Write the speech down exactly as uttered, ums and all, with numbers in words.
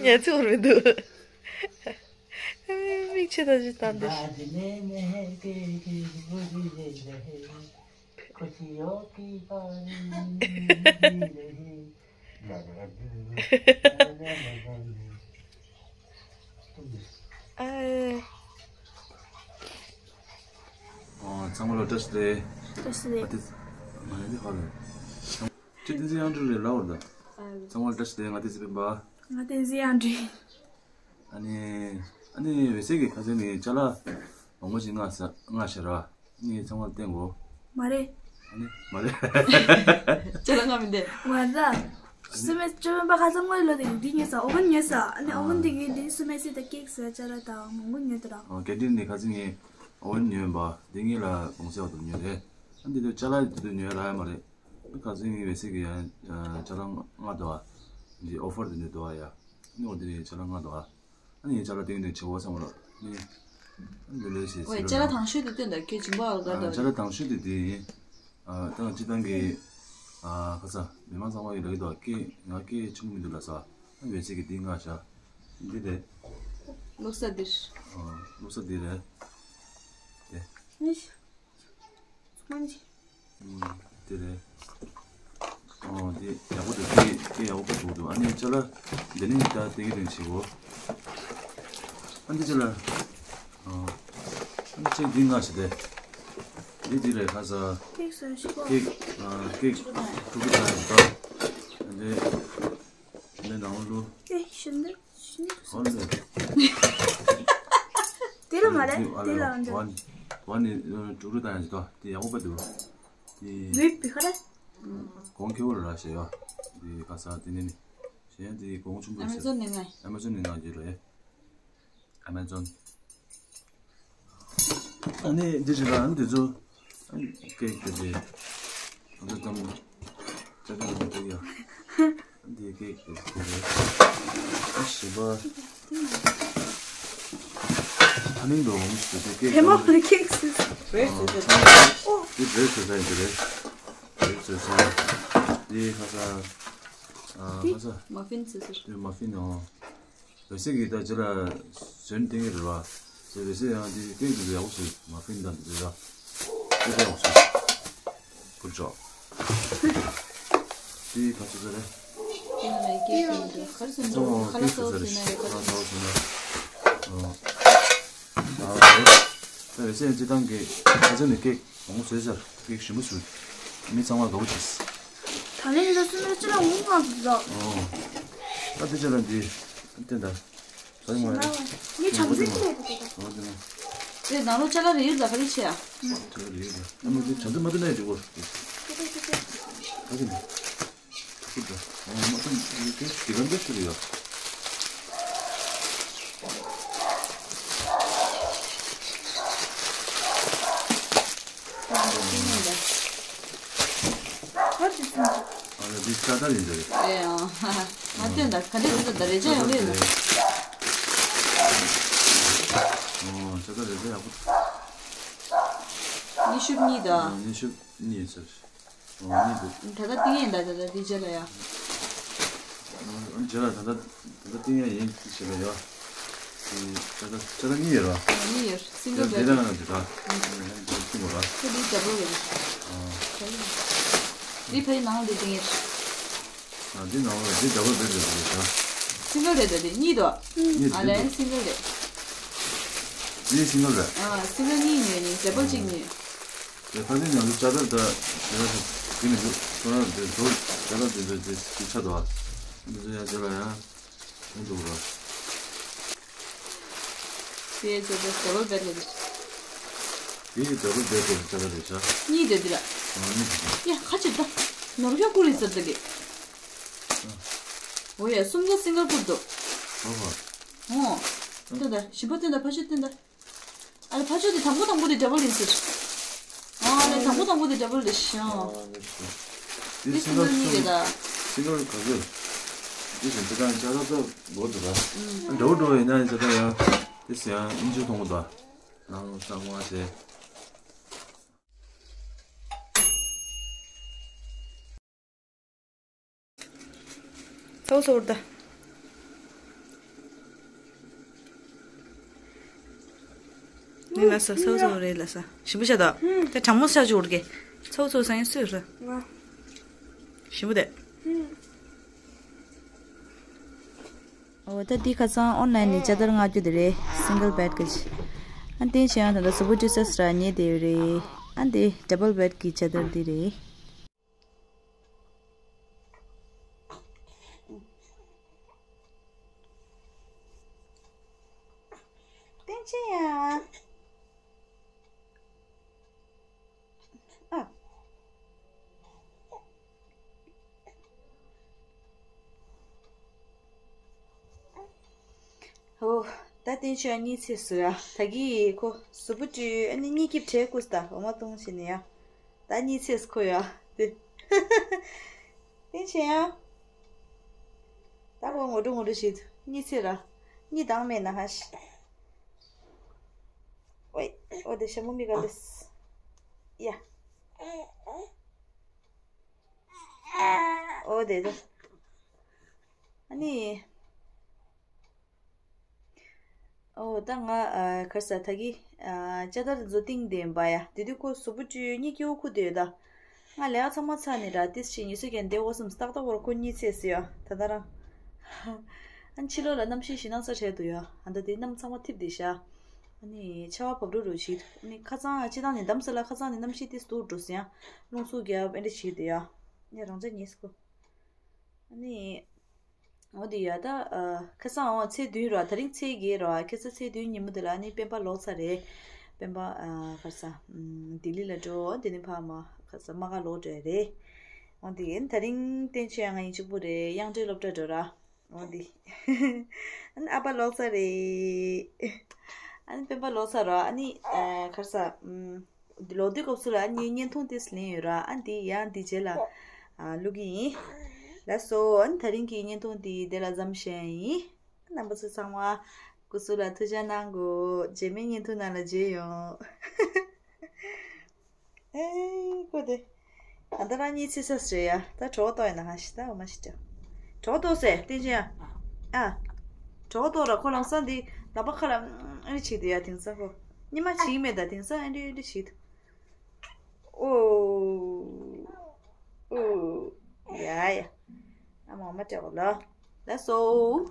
ཉན་ཚོར་མི་འདུག་མིག་ཆུ་དང་ཅི་བཏང་འདུག་ཨ། ཨོ། ཚང་མ་ལ་བཀྲ་ཤིས་བདེ་ལེགས། བཀྲ་ཤིས་བདེ་ལེགས། ང་དེ་ང་དེ་ཧ་ལས། ཁྱེད་བསྟན་འཛིན་དབྱངས་སྒྲོན་རེད་ལབ་པ་རེད་ད། ཨ། ཚང་མ་ལ་བཀྲ་ཤིས་བདེ་ལེགས། ང་བསྟན་འཛིན་སྤེན་པ། ང་བསྟན་འཛིན་དབྱངས་སྒྲོན། ཨ་ནི། ཨ་ནི་འོད་ཟེར་གྱིས་ཁ་སང་ནས་ཅ་ལག་མང་པོ་ཞིག་མངགས་ས་མངགས་ཤག་ར། ཨ་ནི་ཚང་མར་བསྟན་དགོས། མ་རེད། ཨ་ནི་མ་རེད། ཅ་ལག་མངགས་མི་འདུག་མ་རེད་ད། སུ་མེད་སྤྱོད་པ་ཁ་སང་ངོས་ལོ་དེ་འདི་ཉོས་ས་ཨོ་ཝན་ཉོས་ས། ཨ་ནི་ཨོ་ཝན་དེ་གི་འདི་སུ་མེད་སི་ད་ཀེག་ཟེར་ཅ་ལག་དང་མང་པོ་ཉོས་ད་ར། ཨ། གལ་ཏེ་ནི་ཁ་སང་ངས་ཨོ་ཝན་ཉོས་པ་འདི་ངེད་ལ་གོང་ཚད་བ་དུ་ཉོས་རེད། ཨ་འདི་དུ་ཅ་ལག་དེ་དུ་ཉོས་ར་ཡ་མ་རེད། ཁ་སང་ངས་འོད་ཟེར་གྱིས་ཡང་ཅ་ལག་མངགས་འདུག་ཨ། འདི་ཨོ་ཕར་དེ་ནས་འདུག་ཨ་ཡ། ཨ་ནི་འོ་དེ་ནས་ཅ་ལག་མངགས་འདུག་ཨ། ཨ་ནི་ཅ་ལག་སྟེང་ནས་བྱེད་དགོས་བསམ་པ་ལ་ནི། ཨ་ནི་ལོས་ཞེས་ཟེར་ལ། ཅ་ལག་དང་ཤོས་དེ་སྟོན་དང་ཁྱོད་སྦྱིན་པ་ཨ་ལ་དགའ་འདུག་ཅ་ལག་དང་ཤོས་དེ་དེ་ཡིན། ཨ། ད་སྤྱི་བཏང་གི། ཨ། ཁ་ས་མི་མང་ཚང་མ་གི་ལ་གི་འདུག་ཨ། སྐད་ང་སྐད་ཆུང་མི་འདུག་ལ་ས། ཨ་ནི་འོད་ཟེར་གྱིས་འདི་མངགས་ཤག་འདི་རེད། བླུགས་ས་འདིར། ཨ། བླུགས་ས་འདི་རེད། དེ། ཨ་ནི། ཚོང་ཅི། ཨུམ། དེ་རེད། ཨོ། དེ་ཡག་པོ་འདུག་དེ་དེ་ཡག་པོ་འདུག་འདུག་ཨ་ནི་ཅ་ལག་འདི་ནི་ད་དེ་གི་རིང་བྱེད་གོ། ཨ་འདི་ཅ་ལག་ཨོ། ཨ་འདི་ཅིག་འདི་མངགས་ཤིག་དེ། འདི་འདི་རེད་ཁ་ས། ཀེག་སོ་ཤི་གོ། ཀེག་ཨ། ཀེག་ཕྲུ་གུ་ཚང་ཡོད་པ། ཨ་འདི། འདི་ནང་ལོ། ཨེ་ཤིན་ཏུ། ཨོ་ལེ། དེ་ལ་མ་རེད། དེ་ལ་འདི། བ་ནི་བ་ནི་ཨ། དྲུག་རུ་བཏང་ཡ་ཅིག་ཏོ། དེ་ཡག་པོ་དཔེ་འདུག་དེ་བེ་བེ་ཁ་རེད། གོང་ཁེ་བོ་ར་ཞེས་ཡོད། དེ་ཁ་ས་དེ་ནི་ནི། གཞན་དེ་གོང་ཆུང་པོ་ཨ་མེ་ཟོན་ནས་ང་ཨ་མེ་ཟོན་ནས་ང་རྒྱུ་རེད། ཨ་མེ་ཟོན། ཨ་ནི་འདི་རེད་ལ། ཨ་ནི་འདི་ཚོ། ཨ་ནི་ཀེག་དེ་དེ། ང་ཚོ་ཙམ། ཅ་ཅ་ལག་དེ་ཡ། ཨ་ནི་འདི་ཀེག་དེ་དེ་རེད། ཨ་ཞེས་པ། ཨ་ནི་འདོ་འོང་ཞེས་དེ་ཀེག་དེ་མོ་ཀེག་སི། བེ་སི་ཟེར། ཨོ། འདི་བེ་སི་ཟེར་ཡིན་དེ་རེད། བེ་སི་ཟེར། འདི་ཁ་ས། ཨ། ཁ་ས། མ་ཕིན་ཟེར་ཟེར། འདི་མ་ཕིན་ཨོ། འོད་ཟེར་གྱིས་ད་ཅི་ལ་ཟོན་ཏིང་རེད་བ། ཟེར་འོད་ཟེར་ཡང་དེ་ཏིང་དུ་ཡག་པོ་བཟོས། མ་ཕིན་དང་དེ་ལ་དེ་ཡག་པོ་བཟོས། Good job། དེ་ག་ཚོད་ཚོད་རེད། དེ་ནས་ཀེག་ཟེར་ནས་ཁར་ཟེར་ནས་ཁ་ལག་ཟ་བ་ཟེར་ན་རེད། ཁ་ལག་ཟ་བ་ཟེར་ན། ཨོ། ད་འོད་ཟེར་ཡང་སྤྱི་བཏང་གི་ཁ་ཚོད་ནས་ཀེག་མང་པོ་བཟོས་ཚར། ཀེག་ཞིམ་པོ་བཟོས། མི་ཚང་མ་དགའ་པོ་བྱས། ད་ལན་རེ་སུ་ནས་ཅི་ལ་འུ་ང་བཟོ། ཨོ། ད་དེ་ཅི་ལ་འདི་བསྟན་ད། ཟ་ཡི་མ་རེད། ངས་བྱམས་བརྩེ་ཅི་རེད་དེ། ཨོ་དེ་མ། དེ་ནང་ལོ་ཅ་ལག་རེ་ཡོད་ད་ག་རེ་བྱེད་ཨ། ཅ་ལག་རེ་ཡོད་ད། ཨ་མ་དེ་བྱམས་བརྩེ་མ་བསྟན་ན་ཡོད་དེ་གོ། ད་དེ་མ། ཐུག་ད། ཨོ་མ་བསྟན་དེ་དེ་ག་འདྲ་ཞིག་རེད་ཡ། ཨ་ལ་འདི་ཅ་དར་ཡིན་འདྲ་རེད། ཨེ་ཨ། ང་སྟོན་ད་ག་འདྲ་ཡིན་ད་རེ་ཅ་ཡོང་གི་ཡོད་ད། ཨོ་ཅ་དར་རེ་ཅ་ཡག་པོ། ཉི་ཤུ་གཉིས་ད། ཨ་ཉི་ཤུ་གཉིས་ཟེར། ཨོ་གཉིས་འདུག་ད་ལྟ་ཏིང་ཡིན་ད། ད་ལྟ་འདི་ཅ་ལ་ཡ། ཨ་ཅ་ལ་ད་ལྟ། ད་ལྟ་ཏིང་ཡ་ཡིན་ཅི་བྱེད་ལ་ཡོད། ཅ་ལག་ཅ་ལག་གཉིས་ཡོད་ར། གཉིས་ཡོད། སིང་གལ་དེ་རེད། རང་རང་དེ་ག་ཅི་མོ་ར། ཁྱོད་འདི་ཌབ་བལ་རེད། ཨ། འདི་ཕ་གི་ནང་འདི་ཏིང་ཡ། ཨ་འདི་ནང་ལ་འདི་ཌབ་བལ་བེཌ་རེད་འདི་རེད་ཤག་སིང་གལ་རེད་ད་འདི་གཉིས་དོ། གཉིས་ཨ་ལ་ཡང་སིང་གལ་རེད། འདི་སིང་གལ་རེད། ཨ་སིང་གལ་གཉིས་ཉོས་ནི་ཌབ་བལ་གཅིག་ཉོས། དེ་ཁ་སང་ང་ཚོ་ཅ་ལག་ད་ཞེ་ན་ཞིག་དེ་མི་འདུག་ཁོ་རང་དེ་ཚོ་ཅ་ལག་དེ་ཚོ་དེ་ཅི་ཆ་དོ། འདི་ཚོ་ཡང་ཅ་ལག་ཡང་། ཡིན་འདུག་ར། དེའི་ཚེ་དེ་ཌབ་བལ་བེཌ་ལ་འདུག་དེའི་ཌབ་བལ་བེཌ་ལ་ཅ་ལག་རེད་ཤག་གཉིས་དེ་འདི་ར། ཨ་གཉིས་དེ་འདི། ཡ་ཁ་ཅིག་ད། ནོར་ཁྱོད་ཀུ་རེ་ཟེར་ད་གི། ཨོ་ཡ་གསུམ་ཀ་སིང་གལ་ཀུར་འདུག་ཨོ་ཧོ། ཨོ། སྟོན་ད་བཞི་པ་སྟོན་ད་ཕ་ཤུལ་སྟོན་ད། ཨ་ལེ་ཕ་ཆོས་དེ་དང་པོ་དང་པོ་དེ་ཌབ་བལ་ཡིན་ཟེར། ཨ་ལེ་དང་པོ་དང་པོ་དེ་ཌབ་བལ་རེད་ཤག་འདི་སིང་གལ་གཉིས་རེད་ད། སིང་གལ་ག་ཚོད། འདི་བཞིན་དེ་དང་ཅ་ལག་ད་འགོར་འདུག་ད། ཨ་འདྲ་བོ་འགྲོ་ཡིན་ན་ཡིན་ས་ད་ཡ། དེ་སི་ཡང་ཨིན་ཇི་མཐོང་གོ་ད། ནང་གཙང་མ་བྱས། སོ་སོར་ད། ནི་ལ་ས་སོ་སོ་རེད་ལ་ས། ཞིམ་པོ་བྱ་དོ། དེ་གྲང་མོ་ཤ་ཅུ་འུར་གེ། སོ་སོ་སང་ཡིན་སུས་ར། ཞིམ་པོ་དེ། འོ་ད་འདི་ཁ་སང་ཨོན་ལན་ནས་ཅ་དར་མངགས་རྒྱུ་དེ་རེད། སིང་གལ་བེད་གི། ཨ་འདི་བྱས་ཡང་ད་ལྟ་སུ་བུ་ཏི་སོ་སི་ར་ཉེ་དེ་རེད། ཨ་འདི་ཌབ་བལ་བེད་གི་ཅ་དར་འདི་རེད། བསྟན་ཆེན་ཡ། ཨ། ཨོ། ད་བསྟན་ཆེན་ཡ་གཉིད་སད་སོང་ཡ། ད་གི་ཁོ་སུ་བུ་ཏི་ཨ་ནི་གཉིད་སྐྱིད་བྲལ་སྐུ་ད་འོ་མ་བཏུང་བྱས་ནས་ཡ། ད་གཉིད་སད་ཁོ་ཡ། དེ། བསྟན་ཆེན་ཡ། ད་ཁོ་ངོ་སྤྲོད་ངོ་སྤྲོད་བྱེད་དུ་གཉིད་སད་ར། གཉིད་དྭངས་མེད་ན་ཧ་ཤི། ཨོའི། ཨོ་དེ་ཞྭ་མོ་མི་ག་ལེས། ཡ། ཨོ་དེ་དེ། ཨ་ནི། ཨོ་ད་ང་ཨ་གར་ས་ད་གི་ཨ་ཅ་དར་བཟོ་སྟེང་དེ་ཡིན་པ་ཡ། དེ་དུས་ཁོ་སུ་བུ་ཏི་གཉིད་སྐྱིད་པོ་ཁུག་བསྡད་ཡོད་ད། ང་ལས་ཀ་ཚང་མ་ཚར་ནས་ར་ཏིས་ཤི་ཉི་སུ་གན་དེ་འོ་སམ་སྟག་སྟག་བོར་ཁོ་གཉིད་སད་སི་ཡ་ད་ད་རང་། ཨ་ཕྱི་ལོགས་ལ་གནམ་གཤིས་ཞེད་སྣང་ས་བྲལ་འདུག་ཡ། ཨ་ད་དེ་གནམ་ཚང་མ་འཐིབས་བསྡད་ཤག་ཨ་ནི་ཆར་པ་བབས་འགྲོ་རུ་ཞིག་ཨ་ནི་ཁ་སང་ཨ་ཅི་དང་ནི་འདམ་ས་ལ་ཁ་སང་ནི་གནམ་གཤིས་ཏིས་སྡུག་འགྲོ་སི་ཡ། རླུང་འཚུབ་རྒྱབ་ཨེ་འདྲ་བྱེད་འདུག་ཡ། ཨ་ནི་རང་ཅག་ཉིས་སུ། ཨ་ནི། འོ་དེ་ཡ་ད། ཨ་ཁ་སང་འོ་ཚེས་བདུན་ར་ད་རིང་ཚེས་བརྒྱད་ར་ཁ་སང་ཚེས་བདུན་ཉིན་མོ་དེ་ལ་ཨ་ནི་སྤེན་པ་ལོག་ཚར་རེད། སྤེན་པ་ཨ་གར་ས་ཨམ་ལྡི་ལི་ལ་འགྲོ་དེ་ནི་ཕ་མ་གར་ས་མ་ག་ལོག་འགྲོ་ཡ་རེད། འོ་དེ་ཡིན་ད་རིང་བསྟན་ཆེན་ཡ་ང་ཡིན་གཅིག་པུ་རེད། དབྱངས་སྒྲོན་སློབ་གྲྭ་འགྲོ་ར། འོ་དེ། ཨ་ནི་ཨ་ཕ་ལོག་ཚར་རེད། ཨ་ནི་སྤེན་པ་ལོག་ཚར་ར་ཨ་ནི་ཨ་གར་ས་ཨམ། འདི་ལོག་དུས་སྐབས་སུ་ལ་ངས་བརྙན་ཐུང་ཏིས་ལེན་ཡོད་ར། ཨ་འདི་ཡང་འདི་རྗེས་ལ་ཨ་བླུག་གི་ཡིན། ལགས་སོ། ཨ་ནི་ད་རིང་གི་བརྙན་ཐུང་འདི་འདི་ལ་མཚམས་བཞག་ཡིན། རྣམ་པ་ཚོ་ཚང་མ་སྐུ་གཟུགས་ལ་ཐུགས་ཅག་གནང་དགོས། རྗེས་མའི་བརྙན་ཐུང་ནང་ལ་མཇལ་ཡོང་། ཨེ་ཀོ་དེ། ཨ་ད་རང་གཉིད་སད་ས་རེད་ཡ། ད་གྲོགས་ཏོ་ཡིན་ན་ཧ་ཤི་ད་འོ་མ་ཤི་ཏོ། གྲོགས་ཏོ་ཟེར་བསྟན་ཆེན་ཡ། ཨ། གྲོགས་ཏོ་ར་ཁོ་ལམ་སང་འདི་ལག་པ་ཁ་ལ་ཨ་རི་བྱེད་དུ་ཡ་དེང་སང་ཁོ། ཉི་མ་བྱིག་མེད་ད་དེང་སང་ཨ་རི་ཨ་རི་བྱེད་དུ། ཨོ། ཨོ། ཡ་ཡ། ཨ་མ་མ་སྤྲད་གོ་ལ། ལགས་སོ།